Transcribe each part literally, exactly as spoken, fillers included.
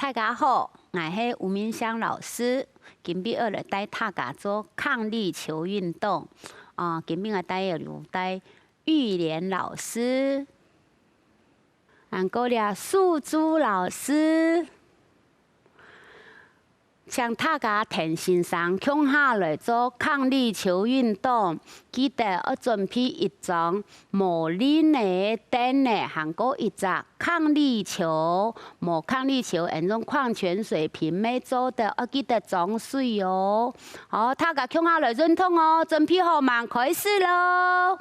大家好，𠊎係吳明香老師，今晡日愛來帶大家做伉儷球運動。啊，今晡日𠊎帶个有帶玉蓮老師，還過了素珠老師。請大家跈先生共下來做伉儷球運動，記得愛準備一張 無輪仔个凳仔，還過一隻伉儷球，無伉儷球，恁樣礦泉水瓶乜做得，愛記得裝水哦。好，大家共下來運動哦，準備好吂？開始囉！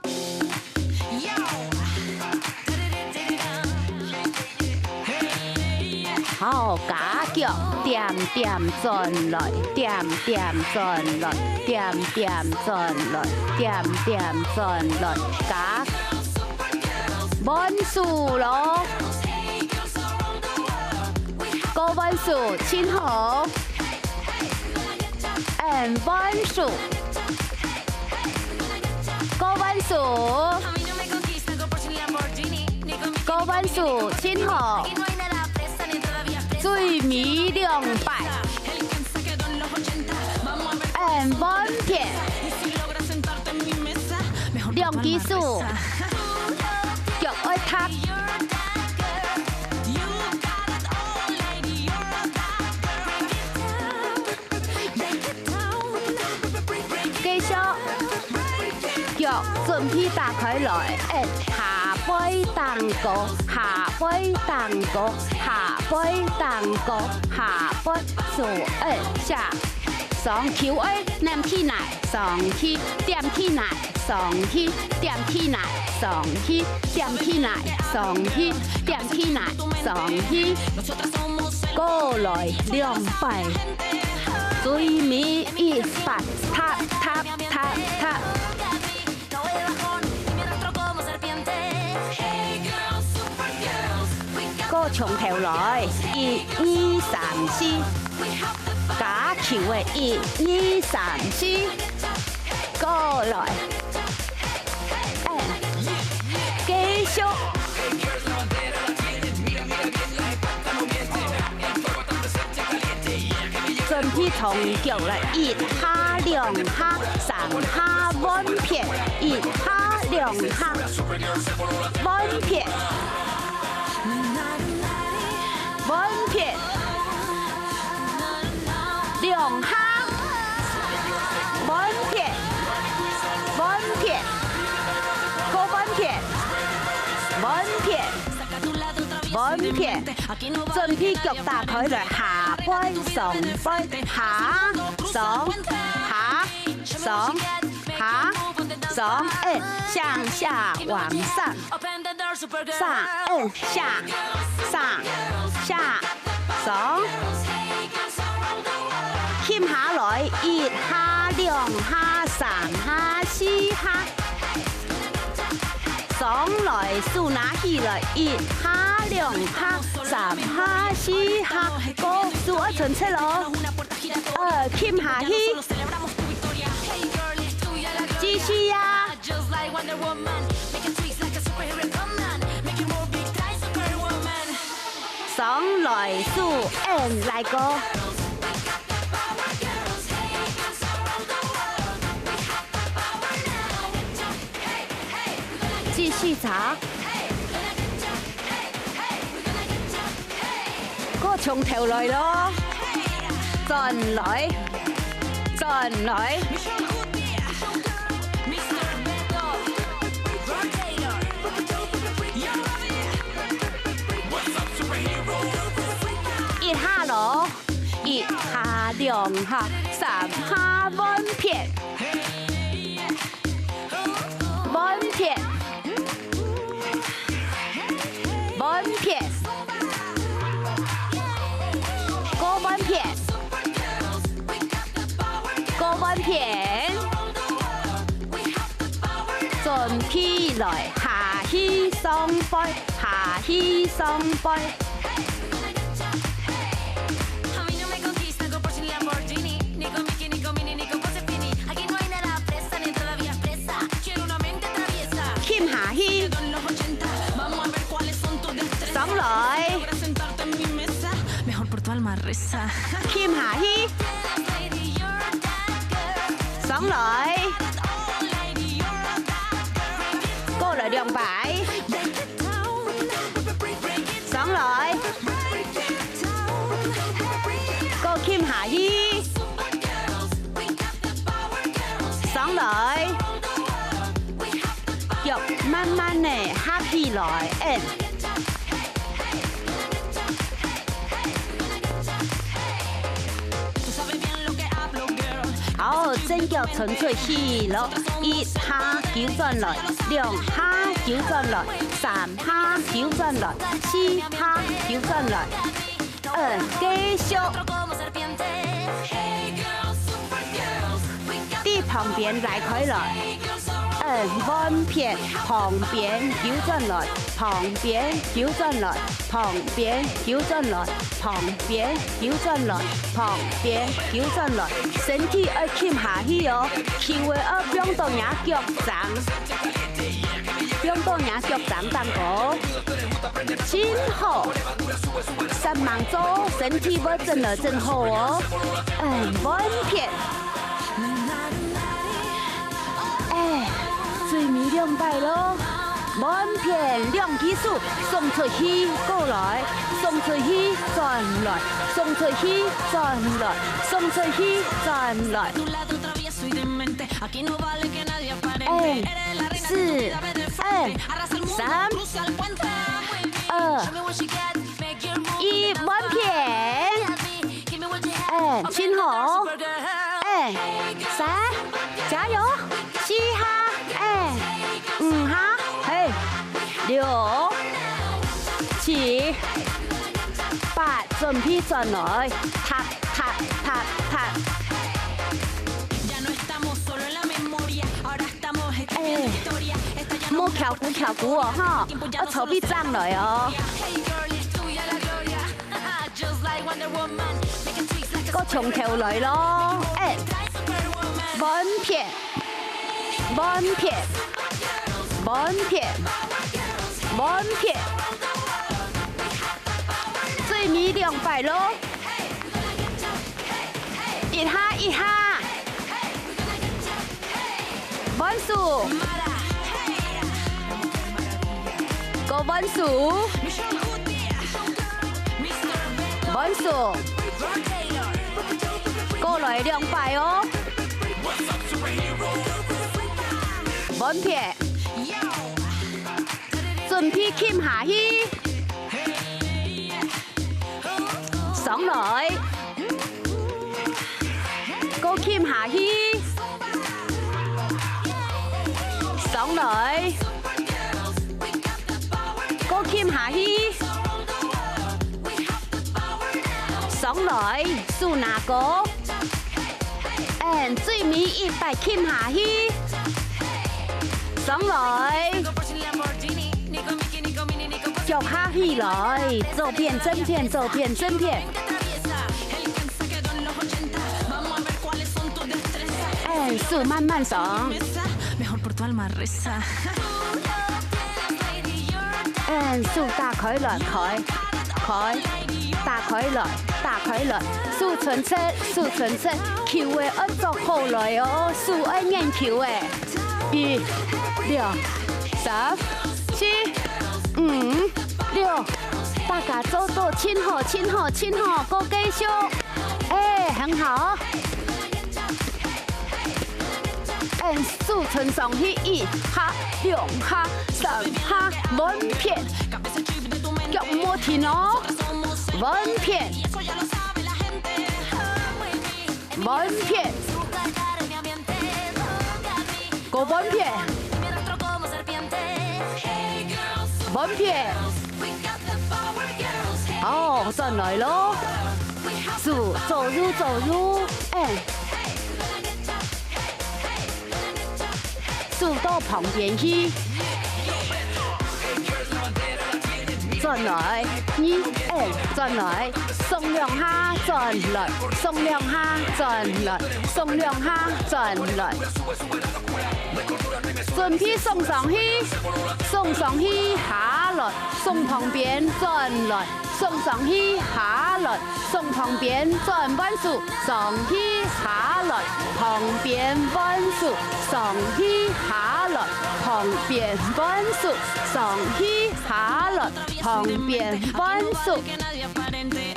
好，加腳，點點轉來，點點轉來，點點轉來，點點轉來，加 換手囉，過換手，盡好。And換手，過換手，過換手，盡好。最尾兩擺。 And換片，兩隻手，腳愛踏。繼續，腳準備打開來，and下背頂高，下背頂高，下背頂高，下背手，and下。 上，球愛黏起來，上去，點起來，上去，點起來，上去，點起來，上去，點起來，上去。過來兩擺，最尾一擺，踏，踏，踏，踏。 過從頭來，一、二、三、四，加球个，一、二、三、四，過來，and繼續。 準備動腳了，一下、兩下、三下換片，一下、兩下、換片，換片，兩下，換片，換片，過換片，換片。 換片，準備腳打開來，下背、上背，下、上、下、上、下、上，欸，向下往上，上，欸，下、上、下、上，撳下來，一下、兩下、三下、四下。 上來，手拿起來，一下、兩下、三下、四下，過手愛伸直哦。呃，撳下去。繼續啊。上來，手，and來過。 繼續走。過從頭來咯，轉來，轉來。一下咯。 一下、兩下、三下換片，換片，換片，過換片，過換片。 準備來，下去上背，下去上背。撳下去。上來。撳下去，上來，過來兩擺，上來，過撳下去，上來，腳慢慢个合起來，嗯。 好，正腳伸出去咯，一下扭轉來，兩下扭轉來，三下扭轉來，四下扭轉來。嗯，繼續。對旁邊拉開來。 嗯，換片，旁邊扭轉來，旁邊扭轉來，旁邊扭轉來，旁邊扭轉來，旁邊扭轉來，身體愛撳下去哦，手个愛放到若腳踭，放到若腳踭頂高，真好，煞猛做，身體會震來震好哦。嗯，換片。 哎，最尾兩擺咯，換片兩隻手，送出去，過來，送出去，轉來，送出去，轉來，送出去，轉來。哎，四，哎，三，二，一，換片。 哎，真好。哎，三，加油。四下，哎，五下，嘿，六，七，八，準備轉來，踏，踏，踏，踏。哎，莫翹痀翹痀哦，哈，愛坐位正來哦。 過從頭來咯，哎，換片，換片，換片，換片，最尾兩擺咯，一下一下。 換手，過換手，換手，過來兩擺哦。換片，準備撳下去。 上來，過撳下去，上來，過撳下去，上來，手拿高。 嗯，最尾一擺撳下去，上來，腳下起來，左片正片，左片正片。嗯，手慢慢上。 嗯，手打開來，開，開，打開來，打開來，手伸直，手伸直，球个愛捉好來哦，手愛拈球个。一、兩、三、四、五、六，大家做到真好，真好，真好，過繼續。哎，很好。 嗯，手伸上去，一下、兩下、三下，換片，腳莫停哦，換片，換片，過換片，換片。 哦，轉來咯，手左右左右，哎，手到旁邊去，轉來，你哎，轉來，鬆兩下，轉來，鬆兩下，轉來，鬆兩下，轉來。準備鬆上去，鬆上去下來，鬆旁邊轉來，鬆上去下來，鬆旁邊轉，換手，上去下來，旁邊換手，上去下來，旁邊換手，上去下來。 旁邊換手，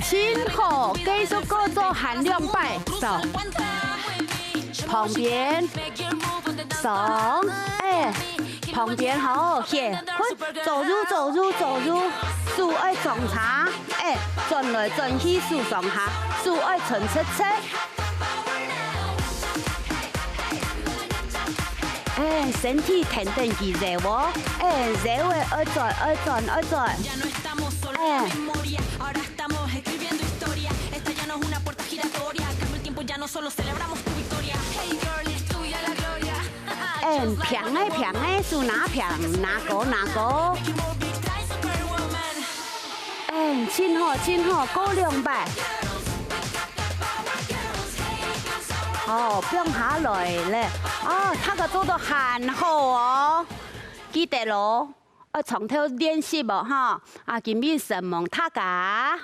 盡好，繼續過做還兩擺，上，旁邊，上，哎，旁邊好，歇，左右左右左右，手愛上下，哎，轉來轉去手上下，手愛伸直直。 哎，身體跈等佢搖哦，哎，搖誒，愛轉，愛轉，愛轉，哎，哎，平誒，平誒，手拿平，拿高，拿高。 哎，盡好，盡好，過兩擺。哦，放下來咧。哦，大家做到還好哦。記得咯，愛長透練習哦，哈。啊，今日承蒙大家。